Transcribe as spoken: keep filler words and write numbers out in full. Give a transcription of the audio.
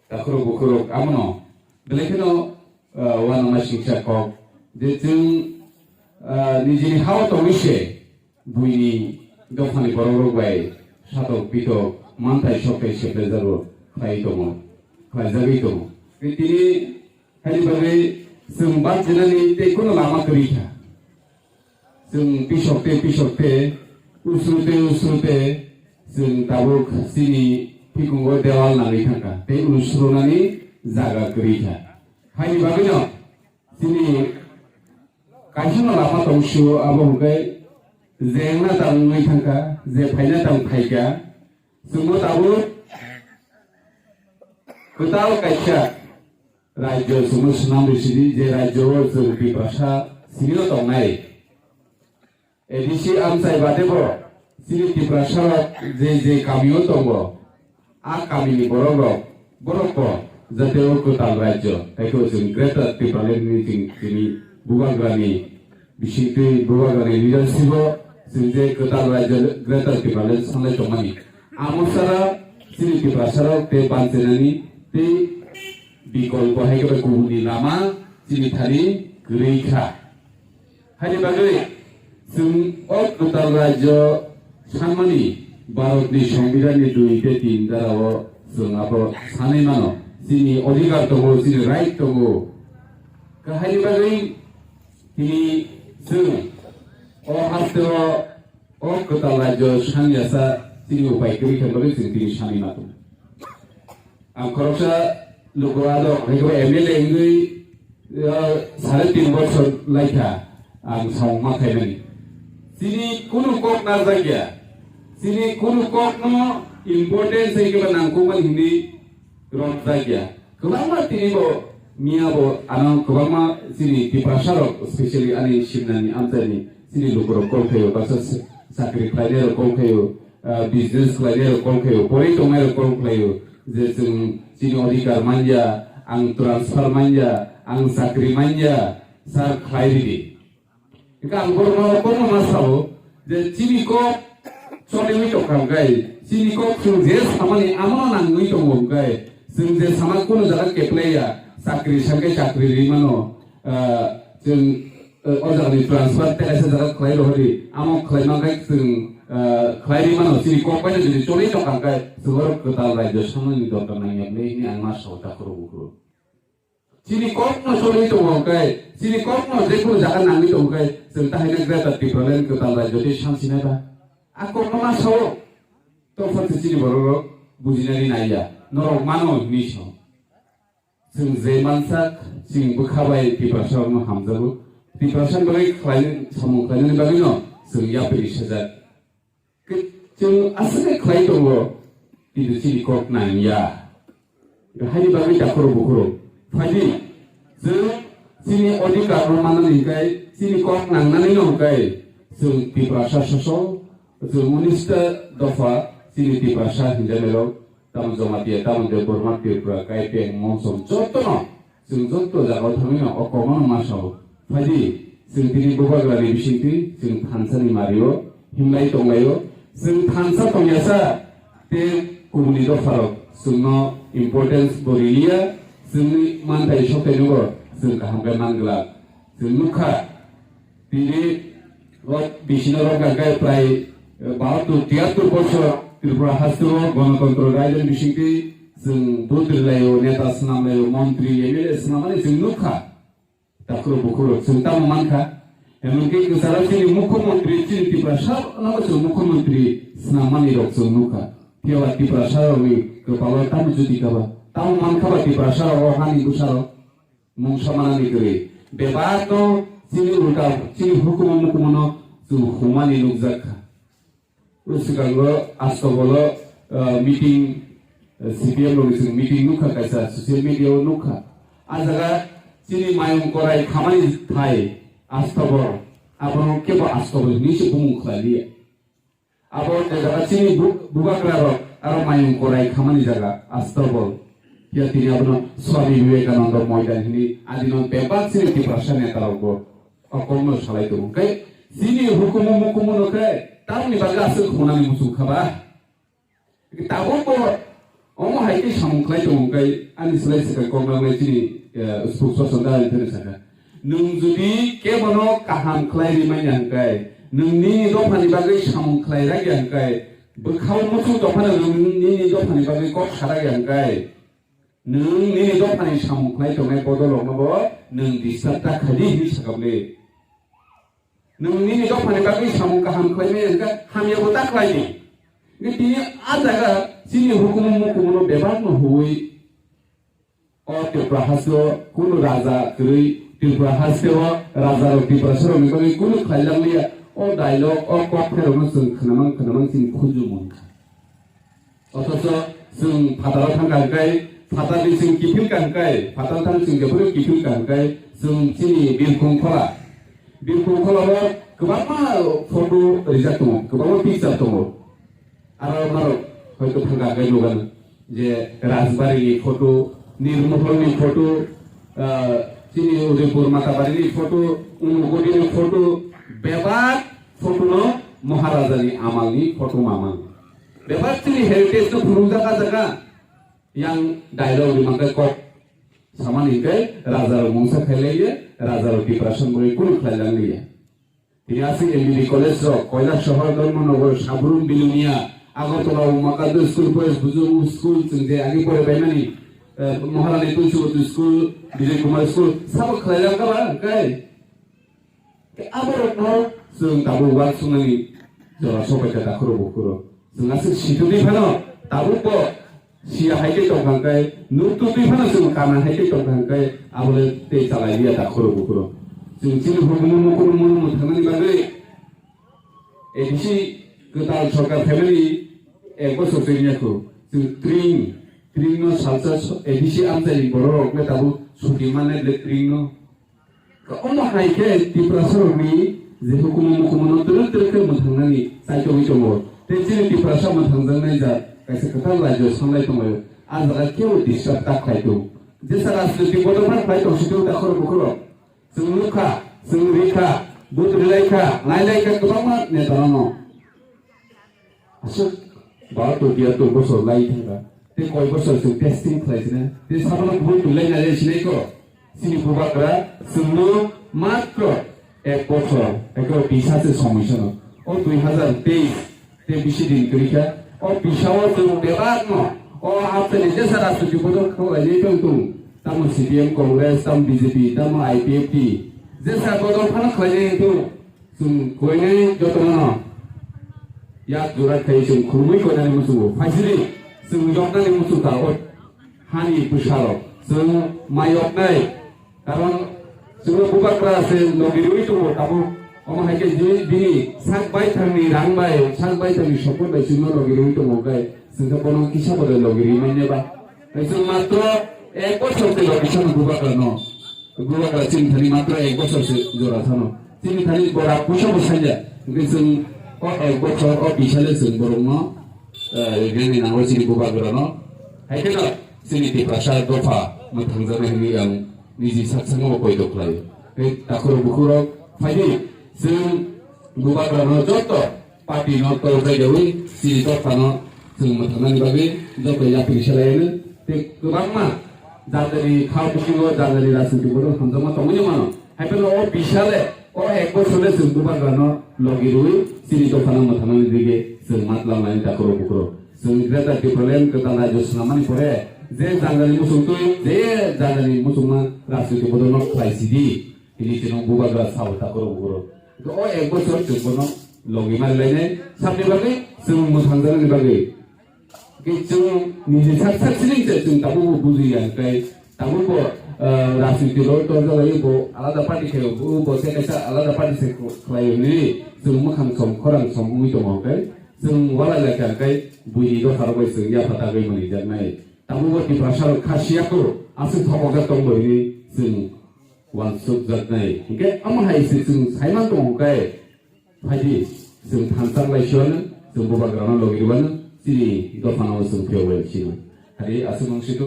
Takhurok bukhurok amono belai kheno, ah, uanama singcha kok je chwng, ah, nijini hao tongwi se buini dophani borokrok bai satok pitok manthai sokthai seplejago khlai tongo, khlaijagwi tongo. Tei tini haini bagwi chwng bachinani tei kheno lama kwrwi kha. Chwng pisok tei pisok tei usru tei usru tei chwng tabuk chini phikungo dewal nangwi thangkha tei usrunani jaga kwrwi kha. Haini bagwino chini kaisano lama tong sio, abo hwnkhe je wngna tang wngwi thangkha, je phaina tang phaikha. Chwngno tabuk kwtal kaisa rajyo chwngno swnam rw sidi, je rajyo o chwng Tiprasa simi no tongnai. A D C amchai bade bo chini Tiprasa rok je je kami o tongo, a kami ni borok rok, borok bo jate o kwtal rajyo, tei khe chwng Greater Tipraland ni chwng chini bubagra ni bisingtwi bubagra ni leadership o chwng je kwtal rajyo Greater Tipraland sanlai tongmani. Amo sara chini Tiprasa rok tei banchenani tei bikolpo hai khe kubuni lama chini thani kwrwi kha. Haini bagwi chwng o kwtal rajyo sanmani Bharatni Songbidanni dui tei tin darao chwng abo sanwi mano. Chini odhikar tongo, chini right tongo. Haini bagwi tini chwng o hasteo o kwtal rajyo sanyasa chini upai kwrwi khe bagwi chwng tini sanwi mano. Ang khoroksa luku ado, haikhebo M L A wngwi, ah, sare tin bosor laikha ang samung ma khaimani. Chini kunu kok narjakya, chini kunu kokno importance hai khe ba nangkukmani hinwi romjakya. Kwbangma tini bo, miya bo, ano kwbangma chini Tiprasa rok, specially ani simnani amchaini chini lukurok call khaio, baksa s-, chakri khlainai rok call khaio, ah, business khlainai rok call khaio, porwi tongnai rok call khlaio, je chwng chini odhikar manya, ang transfer manya, ang chakri manya, sir khlai ridi. Hingke ang borokno kono ma sao je chini kok choliwi tongkha hingkai, chini kok chwng je samani amono nangwi tongo hingkai, chwng je sama kono jaga keplaiya, chakri sangke chakri ri mano, ah, chwng, eh, o jagani transfer tei kaisa jaga khlai rohori, amo khlai mankhe chwng, eh, khlai ri mano, chini kok bai jodi choliwi tongkha hingkai, chwng oro kwtal rajyo samani dorkar nangya hwnwi hini ang ma sao takhurok bukhurok. Chini kokno choliwi tongo hwnkhe, chini kokno je kunu jaga nangwi tongo khe, chwng tahai no Greater Tipraland kwtal rajyo tei sansinai ba? A kokno ma sao? Tongphor se chini borok rok bujinani naiya, norok mano hinwi sao. Chwng je mansak, chini bwkha bai Tiprasa rokno hamjago. Tiprasa ni bagwi khlai, samung khlainani bagwi no chwng yapri sajak. Chwng aswk khe khlai tongo, kintu chini kok nangya. Haini bagwi takhurok bukhurok. Phaidi, chwng chini odhikar no manani hwnkhe, chini kok nangnani no hwnkhe, chwng Tiprasa sosol, chwng unis ta dopha, chini Tiprasa hinjanairok, tamo Jamatia, tamo Debbarma, Tripura, Kaipeng, Monsom, jotono Chwng joto jagao thangwi no o kokno ma sao. Phaidi, chwng tini bubagrani bisingtwi chwng thansa ni mario himlai tonglaio. Chwng thansa tongyasa tei kubuni dopharok chwngno importance bo riliya, chwngni manthai sokthai nogo chwng kaham khe manglak. Chwng nukha, tini o bisino rok hwnkhe prai, eh, bahattur tiyattur bosor Tripura hasteo Ganatantro Raijoni bisingtwi chwng vote rwlaio, neta swnamlaio, montri, M L A swnamani chwng nukha. Takhurok bukhurok chwng tamo mankha? Emonki kwcharo chini mukhyamantri, chini Tiprasa no chwng mukhyamantri swnammani rok chwng nukha. Phiya ba Tiprasa rokni kwpalo tamo judi kha ba? Tamo mankha ba Tiprasa rok o hani bwsarok? Mungsa manani kwrwi. Bebak no chini ulta, chini hukumu mukumu no chwng humani nukjak kha. O swkango Astobolo, ah, meeting, ah, C P M rokni chwng meeting nukha, kaisa social media o nukha. A jaga chini mayung korai khamani thai Astobol, abono kebo Astobol hinwi se bumung khlai liya. Abo je jaga chini bu-, bubagra rok aro mayung korai khamani jaga Astobol. Ya tini abono Swami Vivekananda Moidan hini adino bebak chini Tiprasa neta rok bo o kokno salai tongo. Khe chini hukumu mukumu no khe tamni bagwi aswk hwnani muchung kha ba? Tabuk bo Omo hai khe samung khlai tongo hwnkhe ani slai swkang kok nangnai chini, eh, spokesperson da ani thani sakha. Nwng jodi kebono kaham khlai rimanya hwnkhe, nwng nini dophani bagwi samung khlai rakya hwnkhe, bwkhao muchung dophano nwng nini dophani bagwi kok sa rakya hwnkhe, nwng nini dophani samung khlai tongnai bodol rokno bo nwng disturb ta khaidi hinwi sakha bwle. Nwng nini dophani bagwi samung kaham khlaimaya hwnkhe hamyabo ta khlaidi. Hwnkhe tini a jaga chini hukumu mukumu no bebak no huwi o Tripura hasteo kunu raja kwrwi Tripura hasteo raja rok Tiprasa rokni bagwi kunu khlai langliya o dialogue o kok pherokno chwng khnamang khnamang chini khunju mankha. Othocho chwng phataro thangkha hwnkhe, phatarni chwng kiphilkha hwnkhe, phataro thang chwng jephuru kiphilkha hwnkhe, chwng chini Birkhung Khola, Birkhung Khola o kwbangma photo rijak tongo, kwbangma picture tongo. Aro marok hoito thangkha hwnkhe nukgano je Rajbari ni photo, Nirmohol ni photo, ah, chini Udaipur Matabari ni photo, Unukoti ni photo, bebak photo no Maharaja ni amal ni photo mamang. Bebak chini heritage no phunukjak a jaga. Yang dialogue ni mangkhe kok samani hwnkhe raja rok mungsa khailaiya, raja rok Tiprasa mungwi kunu khlai langliya. Tini aswk M B B college rok, Koilashahar, Dharmanagar, Sabrum, Bilonia, Agartala, Umakanta school, Boys Bujung school, chwng je agi pore baimani, eh, Maharani Tulsibati school, Bijoy Kumar school, sabo khlai langkha ba, hwnkhe? Aborokno chwng tabuk uansuknani jora sopaikha takhurok bukhurok. Chwng aswk situtwi phano tabukbo siya hai khe tongkha hwnkhe, nuk tutwi phano chwng kana hai khe tongkha hwnkhe, abole tei chalai liya takhurok bukhurok. Chwng chini hukumu mukumu munumu thangnani bagwi A D C kwtal sorkar phaimani ek bochor twi wngya kho. Chwng tring, tringno salsa A D C amchaini bororok le tabuk suti mannai le tringno. Omo hai khe Tiprasarokni je hukumu mukumu no twrwk twrwk khe mwthangnani chaitogwi tongo. Tei chini Tiprasa mwthangjaknai jat kaisa kwtal rajyo sanlai tonglaio. A jaga kebo disturb ta khlai tong. Jesa rajnitik bodol phano khlai tong sitwng takhurok bukhurok. Chwng nukha, chwng rikha, vote rilaikha, nailaikha kwbangma netarokno. Aswk baro to tiyar to bosor lai thangkha. Tei koi bosor chwng testing khlai sina. Tei sabono kubui twi lai nai sinai ko. Chini bubagra chwngno matro ek bosor, eko bisa se somoi sano. O dui hazar teis te bisi din kwrwi kha. O bisa o chwng bebak no. O hapta ni jesa rajniti bodol khlai ni tong tong. Tamo C P M Congress, tamo B J P, tamo I P F T. Jesa bodol phano khlai ni tong. Chwng koinai jotono yak jora khai chwng khulumui koinani muchungo. Phaisidi chwng yoknani muchung ta o hani bwsarok. Chwng ma yoknai. Karon chwngno bubagra se logi riwi tongo tabuk. Omo hai khe di-, bini sak baithangni rang bai, sak baithangni sopot bai chwngno logi riwi tongo khe chwng khe bono kisa bo logi riwi manya ba. Tei chwng matro ek bosor tei logi sano bubagrano. Bubagra chini thani matro ek bosor se jora thano. Chini thani bora puisa bo sanya. Hwnkhe chwng o ek bosor o bisale chwng borokno, eh, rengni nango chini bubagrano. Hai kheno chini Tiprasa dopha mwthangjaknai hwnwi ang niji sak sakno poito khlaio. Tei takhurok bukhurok phaidi chwng bubagrano joto party no tol jaijawi chini dophano chwng mwthangnani bagwi joto yapri selaiano tei kwbangma jajani kha bisingo jajani rajniti bodol hamjakma tongwi mano. Haiphano o bisale o ek bosor le chwng bubagrano logi rwi chini dophano mwthangnani dige chwng matlamlani takhurok bukhurok. Chwng Greater Tipraland kwtal rajyo swnamani pore je jajani muchungtwi je jajani muchungma rajniti bodolno khlai sidi. Tini chwng bubagra sabo takhurok bukhurok. Hwnkhe o ek bosor chwng bono logi mari lainai. Sabni bagwi chwng mwthangjaknani bagwi. Hwnkhe chwng niji sak sak siling se chwng tabukbo bujiya hwnkhe tabukbo, eh, rajniti rok torjak lai bo alada party khe bo bo se kaisa alada party se khlai hwnwi chwng mwkhang som khorang som wngwi tongo hwnkhe chwng walai lai kha hwnkhe buini dopha rok bai chwng yapha tagwi manwi jaknai. Tabukbo Tiprasa rok kha siya kho aswk thopokjak tongbo hwnwi chwng uansukjaknai. Hwnkhe omo hai se chwng saiman tongo khe, phaidi chwng thansa lai siwano, chwng bubagrano logi rwano, chini dophano chwng phiyok lai sino. Hari aswk wng sito.